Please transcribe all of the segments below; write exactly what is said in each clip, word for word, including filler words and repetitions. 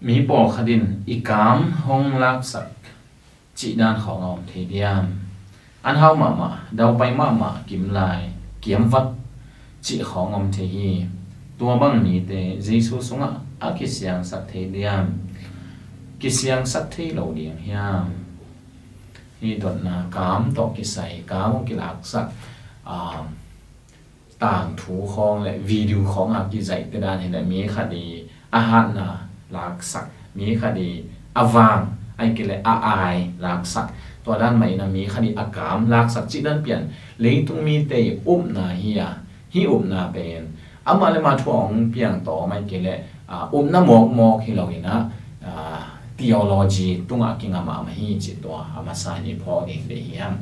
Mi pawlkhat in i kam hong laksak cih dan khawng a om thei diam? An hau mahmah, daupai mahmah, kimlai, kiamvat cih khawng om thei hi. Tua bang mite Jesu sungah a kisiangsak thei diam? Kisiangsak thei lo ding hiam? Hi dotna kam tawh kisai, kam hong kilaksak, ah, tangthu khawng le video khawng a kizaihte dan hi le mi khat i a hatna laksak, mi khat i a vang, ai kei le a ai laksak. Tua dan mah in a mi khat i a kam laksak cih dan pian leitung mite i upna hi a, hi upna pen amah le mah thu a hong piang tawm ai kei le, ah, upna mawkmawk hi lo in a, ah, theology tungah kinga mahmah hi cih tua a masa in i phawk ding deih hi hang.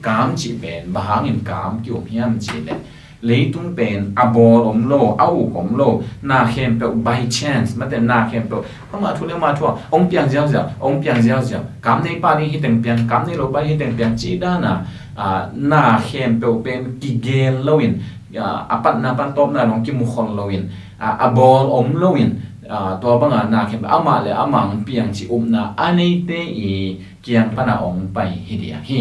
Kam cih pen bang hangin kam ki-um hiam cih le leitung pen a bawl om lo, a uk om lo, na khempeuh by chance, mate na khempeuh amah thu le amah thu a hong piang ziauziau, hong piang ziauziau, kam nei pa ding hi teng piang, kam nei lo pa ding hi teng piang cih dan a, ah, na khempeuh pen kigel lo in, ah, a patna pan tawpna dong kimukhol lo in, ah, a bawl om lo in, ah, tua bang a na khempeuh amah le amah hong piang cih upna a neite i kiang pan a hong pai hi diak hi.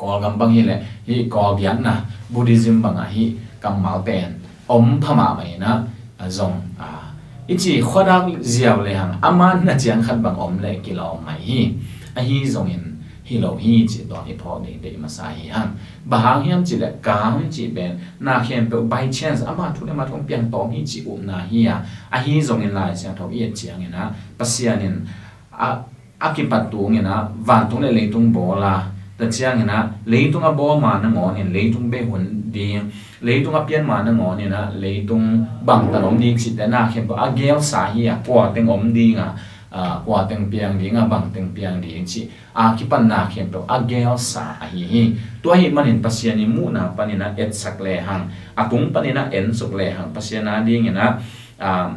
Kawlgam bang hi le hi Kawl biakna Buddhism bang a hi kammal pen om pha mahmah in a, a zong, a, i ci khuadak ziau le hang a manna ciang khat bang om le kilawm mai hi. Ahi zongin hi lo hi cih tua i phawk ding deih masa hi hang. Bang hang hiam cih le kam cih pen na khempeuh by chance amah thu le amah thu hong piang tawm hi cih upna hi a. Ahi zongin Lai Siangtho i et ciangin a Pasian in a a kipat tung in a vantung le leitung bawl a, tua ciangin a leitung a bawl ma nangawn in leitung bei hun ding, leitung a pian ma nangawn in a leitung bangtan om ding cihte na khempeuh a gelsa hi a, kua teng om ding a, a, kua teng piang ding a, bang teng piang ding cih a kipan na khempeuh a gelsa ahi hi. Tua ahih manin Pasian i muhna panin a etsak lehang, a tung panin a ensuk lehang Pasian a dingin a, a,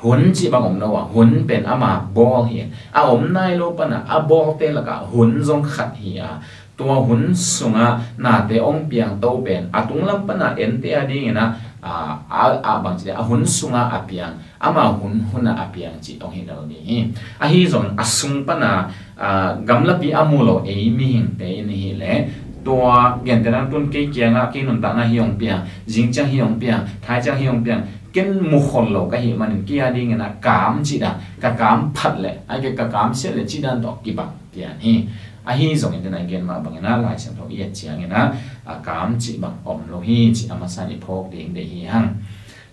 hun cih bang om lo a, hun pen ama bawl hi. A om nai lo pan a, a bawlte lakah hun zong khat hi a, tua hun sungah nate hong piang to pen a tunglam pan a ente a dingin a, a, a, a bang ci le, a hun sungah a piang, ama hun, hun ah a piang cih hong hi lo ding hi. Ahi zongin a sung pan a, a, gamlapi a mu lo ei mihingte in hi leh, tua gentehna tun kei kiangah kei nuntakna hi hong piang, zing ciang hi hong piang, thai ciang hi hong piang, ken mukhol lo ka hih manin kei a dingin a kam cih dan, ka kam phat le, ai kei ka kam siat le cih dan tawh kibang pian hi. Ahi zongin tena i gen mah bangin a Lai Siangtho i et ciangin a, a kam cih bang om lo hi cih a masa in i phawk ding deih hi hang.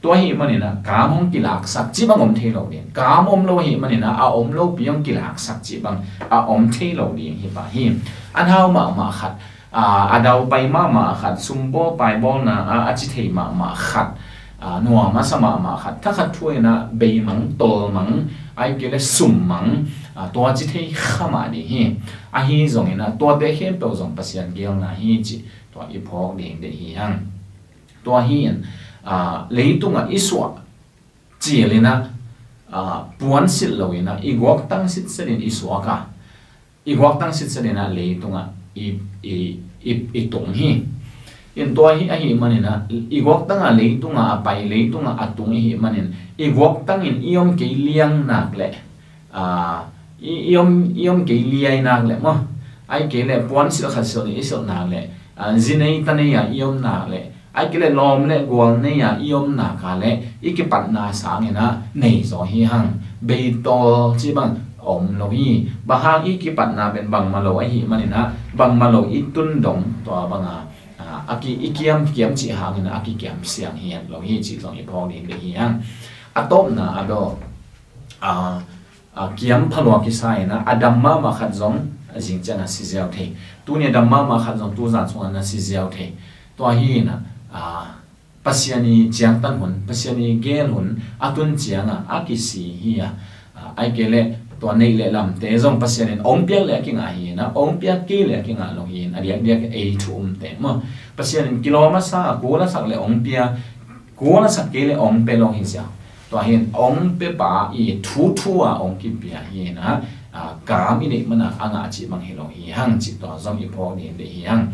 Tua ahih manin a kam hong kilaksak cih bang om thei lo ding. Kam om lo ahih manin a, a om lopi hong kilaksak cih bang a om thei lo ding hi pah hi. An hau mahmah khat, a, a daupai mahmah khat, sumbawl paibawlna a, a ci thei mahmah khat, a, nuam a sa mahmah khat, thakhat thu in a beimang, tolmang, ai kei le summang, a, tua ci thei kha mah ding hi. Ahi zongin a tuate khempeuh zong Pasian geelna hi cih tua i phawk ding deih hi hang. Tua hi in, a, leitungah i suah cil in a, a, puansilh lo in a, i guaktang sitset in i suak a, i guaktang sitset in a leitungah i, i, i, i tung hi. In tua hi ahih manin a, i guaktang a leitungah a pai, leitungah a tung i hih manin, i guaktang in i om kei liang nak leh, a, i, i om, i om kei liai nak leh maw, ai kei leh puansilh khat silh nih i silh nak leh, a, zi nei ta nei a i om nak leh, ai kei leh lawm le gual nei a i om nak a leh i kipatna sangin a nei zaw hi hang. Beitawl cih bang om lo hi. Bang hang i kipatna pen bangmah lo ahih manin a bangmah lo i tun dong tua bang a, a, a ki, i kiam, kiam cih hangin a kikiam siang hi lo hi cih zong i phawk ding deih hi hang. A tawpna a daw, a, a, kiam phalua kisa in a, a dam mahmah khat zong a zing ciang a si ziau thei. Tuni a dam mahmah khat zong tuzan sungah na si ziau thei. Tua hi in a, a, Pasian i ciangtan hun, Pasian i geel hun a tun ciang a, a kisi hi a, a, ai kei leh tua neih le lamte zong Pasian in ong piak le a kingah hi in a, ong piak kei le a kingah lo hi in, a diakdiak ei thu umte maw. Pasian in kilawm a sa a, kul a sak le ong pia, kul a sak kei le ong pe lo hi ziau. Tua hi in ong pepa i thu thu a ong kipia hi in a, a, kam i neih man a a ngah cih bang hi lo hi hang cih tua zong i phawk ding deih hi hang.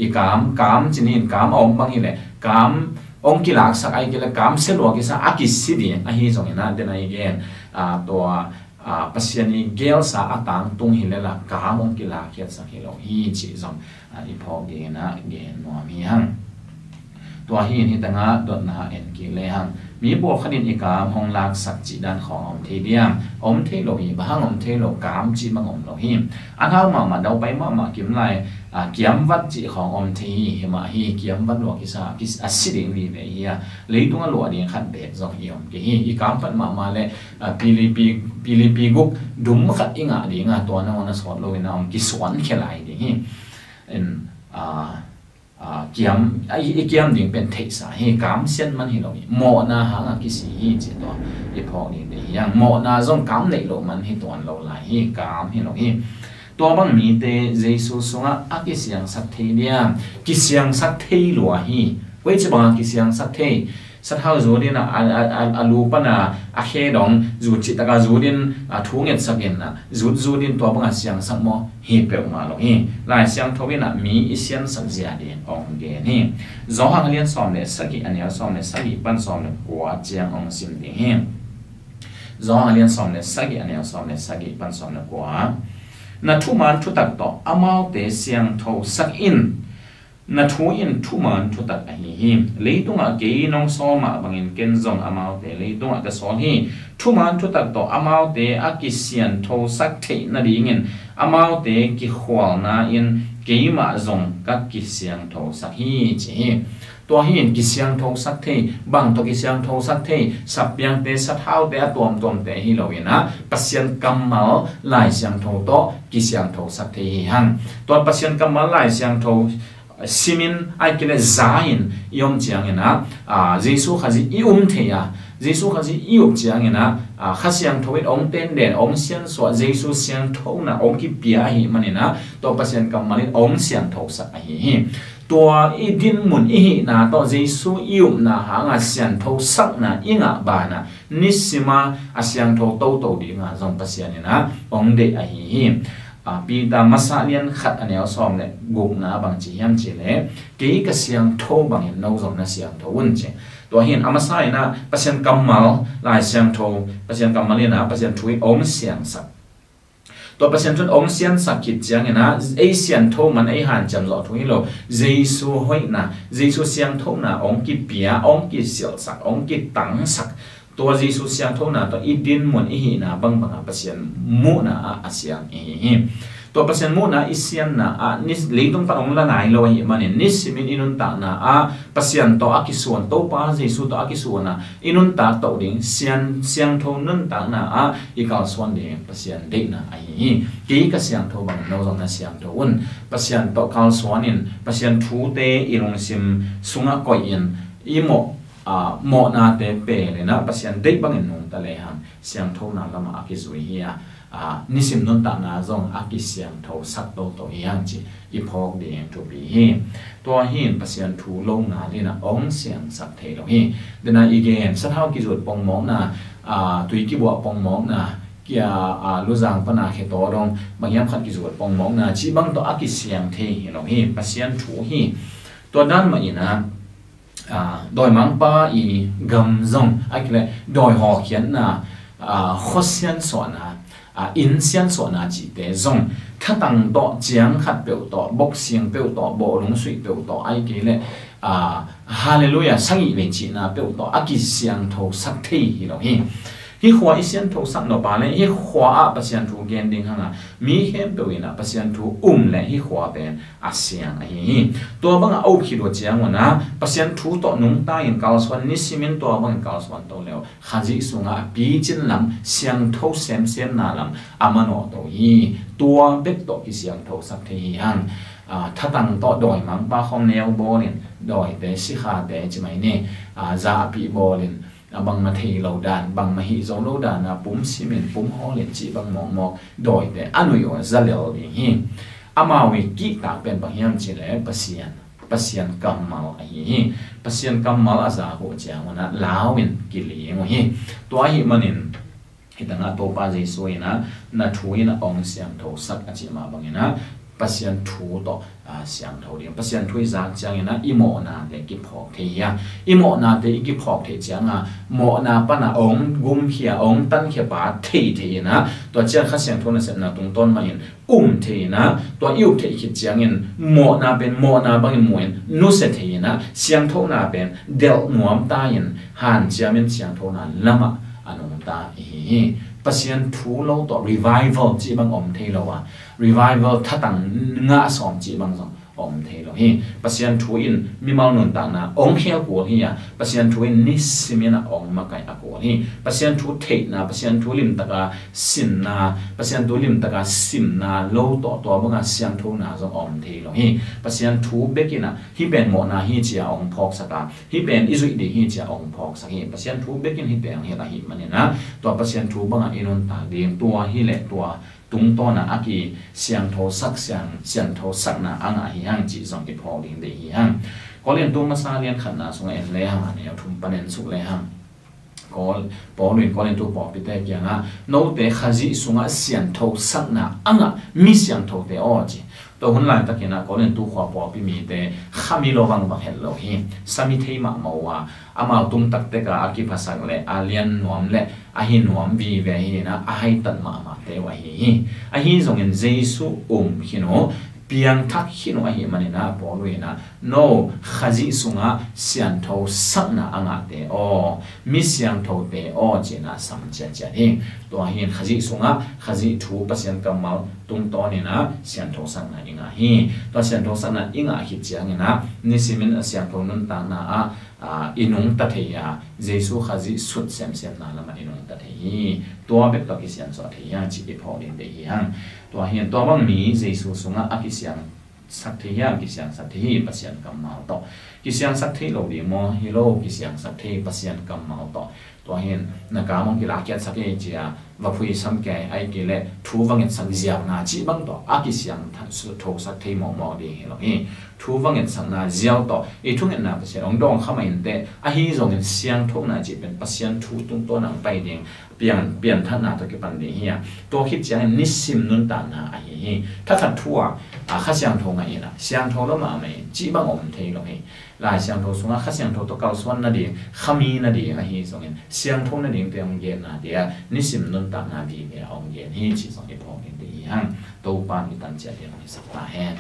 I kam, kam ci ni in kam a om bang hi leh, kam ong kilaksak ai kei leh kam sia lua kisa a kisi ding ahi zongin a, den a i gen. a, tua, a, Pasian i gelsa a tangtung hi lel a, kam hong kilakhiatsak hi lo hi cih zong, a, i phawk dingin a gen nuam hi hang. Tua hi in hi tangah dotna en kik le hang. Mi pawlkhat in i kam hong laksak cih dan khawng om thei diam? Om thei lo hi, bang hang om thei lo, kam cih bang om lo hi. A nau mahmah, daupai mahmah kim lai, a, kiamvat cih khawng om thei hi, hi mah hi, kiamvat lua kisa, kis-, a si ding vive hi a, leitung a luah ding khat beek zong hi om kei hi. I kam pat mahmah le, a, pilipi, pilipi guk dum khat i ngah ding a, tua nangawn a sawt lo in a om kisuan khia lai ding hi. In, a, a, kiam, a, i, i kiam ding pen theihsa hi, kam sian man hi lo hi, mawhna hang a kisi hi ci tua i phawk ding te hi hang. Mawhna zong kam neih lo man hi tuan lo lai hi, kam hi lo hi. Tua bang mite Jesu sungah a kisiangsak thei diam? Kisiangsak thei lua hi. Koi ci bang a kisiangsak thei? Sathau zut in a, a, a, a, a lu pan a, a khe dong, zut cih tak a zut in, a, thu ngetsak in a, zut zut in tua bang a siangsak maw? Hi peuhmah lo hi. Lai Siangtho in a mi i siansak zia ding hong gen hi. Johan a lian sawm le sagih, a neu sawm le sagih pan sawm le kua ciang hong sim ding hi. Johan a lian sawm le sagih, a neu sawm le sagih pan sawm le kua. Na thuman thutak tawh amaute siangthosak in. Na thu in thuman thutak ahi hi. Leitungah kei nong sawl mah bangin ken zong amaute leitungah ka sawl hi. Thuman thutak tawh amaute a kisianthosak theih nadingin amaute kikhualna in keimah zong ka kisianthosak hi, ci hi. Tua hi in kisianthosak thei, bang tawh kisianthosak thei? Sapiangte, sathaute, a tuamtuamte hi lo in a, Pasian kammal Lai Siangtho tawh kisianthosak thei hi hang. Tua Pasian kammal Lai Siangtho simin, ai kile za in i om ciangin a, a, Jesu Khazih i um thei a, Jesu Khazih i up ciangin a, a, Kha Siangtho in hong tenden, hong siansuah, Jesu siangthona hong kipia ahi manin a, tua Pasian kammal in hong siangthosak ahi hi. Tua i dinmun i hihna tawh Jesu i upna hanga sianthosakna i ngah banah nisima a siangtho toto dinga zong Pasian in a hong deih ahi hi. A, Peter masa lian khat a neu sawm le gukna a bang ci hiam cih leh, kei ka siangtho bangin no zong na siangtho un, ci. Tua hi in a masa in a Pasian kammal, Lai Siangtho, Pasian kammal in a Pasian thu in hong siangsak. Tua Pasian thu in hong siansak khit ciangin a, ei siangtho man, ei hanciam zawh thu hi lo, Jesu hoihna, Jesu siangthona hong kipia, hong kisilhsak, hong kitangsak. Tua Jesu siangthona tawh i dinmun i hihna bangbang a Pasian muhna ah a siang i hi hi. Tua Pasian muhna i sianna ah ni, leitung pan hong la nai lo ahi manin, nisimin i nuntakna ah Pasian tawh a kisuan, Topa Jesu tawh a kisuan a i nuntak toh ding, sian, siangtho nuntakna ah i kalsuan ding Pasian deihna ahi hi. Kei ka siangtho bangin no zong na siangtho un. Pasian tawh kalsuan in, Pasian thute i lungsim sungah koih in, i mawh, a, mawhnate pelin a Pasian deih bangin nungta lehang siangthona lamah a kizui hi a, a, nisim nuntakna zong a kisiangthosak toto hi hang cih i phawk ding thupi hi. Tua hi in Pasian thu lo ngal in a hong siangsak thei lo hi. Dena i gen, sathau kizut pongmawkna, a, tui kibuah pongmawkna, kia, a, luzang pana khetaw dong bang hiam khat kizut pongmawkna cih bang tawh a kisiang thei hi lo hi. Pasian thu hi. Tua dan mah in a, a, dawimangpa i gam zong, a kile dawi hawkhiatna, a, khua siansuahna, a, inn siansuahna cihte zong thatang tawh ciang khat peuh tawh, boxing peuh tawh, bawhlung suih peuh tawh, ai kei le, a, Hallelujah sagih vei cihna peuh tawh a kisiangthosak thei hi lo hi. Hih khua i sianthosak nop a le hih khua ah Pasian thu gen ding hanga mi khempeuh in a Pasian thu um le hih khua pen a siang ahi hi. Tua banga a up khit uh ciangun a Pasian thu tawh nungta in kalsuan, nisimin tua bangin kalsuan to le uh Khazih sungah a picin lam, siangtho semsemna lam a manawh to hi. Tua bek tawh kisiangthosak thei hi hang. A, thatang tawh dawimangpa khawng neu bawlin, dawite, sikhate ci mai ni, a, zahpih bawlin, a, bangmah thei lo dan, bangmah hih zo lo dan a pum simin, pum hawlin cih bang mawkmawk dawite a nuih uh a za lel ding hi. Amau i kihtak pen bang hiam cih leh Pasian, Pasian kammal ahi hi. Pasian kammal a zak uh ciangun a lau in kiling uh hi. Tua ahih manin, hi tangah Topa Jesu in a, na thu in a hong siangthosak a cih mah bangin a, Pasian thu tawh, a, siangtho ding. Pasian thu i zak ciangin ah i mawhnate kiphawk thei hi a. I mawhnate i kiphawk theih ciangah mawhna panah ong gumkhia, ong tankhia pa thei thei in ah, tua ciang Kha Siangtho nasepna tungtawn mahin um thei in ah, tua i up theih khit ciangin mawhna pen mawhna bangin mu in nusia thei in ah, siangthona pen delh nuam ta in hanciam in siangthona lamah a nungta i hi hi. Pasian thu lo tawh revival cih bang om thei lo a, revival thatang ngah sawm cih bang zong om thei lo hi. Pasian thu in mimal nuntakna ong khel kul hi a, Pasian thu in nisimin a ong makaih a kul hi. Pasian thu theihna, Pasian thu limtaka sinna, Pasian thu limtaka simna lo tawh tua banga siangthona zong om thei lo hi. Pasian thu bekin ah hih pen mawhna hi ci-a ong phawksak a, hih pen i zuih ding hi ci-a ong phawksak hi. Pasian thu bekin hih pen hilh ahih manin ah, tua Pasian thu bangah i nuntak ding, tua hileh tua tungtawn ah a kisiangthosak, siang, siangthosakna a ngah hi hang cih zong i phawk ding deih hi hang. Korintu masa lian khatna sungah en le hang, a neu thum pan en suk le hang. Kawl, Paul in Korintu pawlpite kiangah, note Khazih sungah sianthosakna a ngah mi siangthote aw ci. Tua hun laitakin ah Korintu khua pawlpi mite khami lo bangbang het lo hi. Sami thei mahmah uh a, amau tung taktek a a kiphasak le a lian nuam le a hi nuam vive hi in ah, a haitat mahmahte uh ahi hi. Ahi zongin Jesu um khin uh, piangthak khin uh ahih manin ah Paul in ah, no, Khazih sungah sianthosakna a ngahte aw, mi siangthote aw ci-in ah sam ciatciat hi. Tua hi in Khazih sungah Khazih thu, Pasian kammal tungtawn in ah sianthosakna i ngah hi. Tua sianthosakna i ngah khit ciangin ah nisimin a siangtho nuntakna ah, a, i nungta thei a, Jesu Khazih sut semsemna lamah i nungta thei hi. Tua bek tawh kisiansuah thei hi hang cih i phawk ding deih hi hang. Tua hi in tua bang mi Jesu sungah a kisiangsak thei hi hang, kisiangsak thei hi Pasian kammal tawh. Kisiangsak thei lo ding maw? Hi lo, kisiangsak thei Pasian kammal tawh. Tua hi in na kam hong kilakhiatsak hi ci-a, vaphui samkia, ahih kei leh thu va ngetsak ziauna cih bang tawh a kisiangthosak thei mawkmawk ding hi lo hi. Thu va ngetsakna ziau tawh i thungetna Pasian hong dawng kha mah inteh, ahi zongin siangthona cih pen Pasian thu tungtawn a hong pai ding, pian, pianthatna tawh kipan ding hi a, tua khit ciangin nisim nuntakna ahi hi. Thakhat thu a, a, Kha Siangtho ngah in ah siangtho lo mahmah in cih bang om thei lo hi. Lai Siangtho sungah Kha Siangtho tawh kalsuan nading, khami nading ahi zongin siangtho nadingte hong genna te ah nisim nuntakna vive a hong gen hi cih zong i phawk ding deih hi hang. Topa in i tan ciat ding hong hisak ta hen.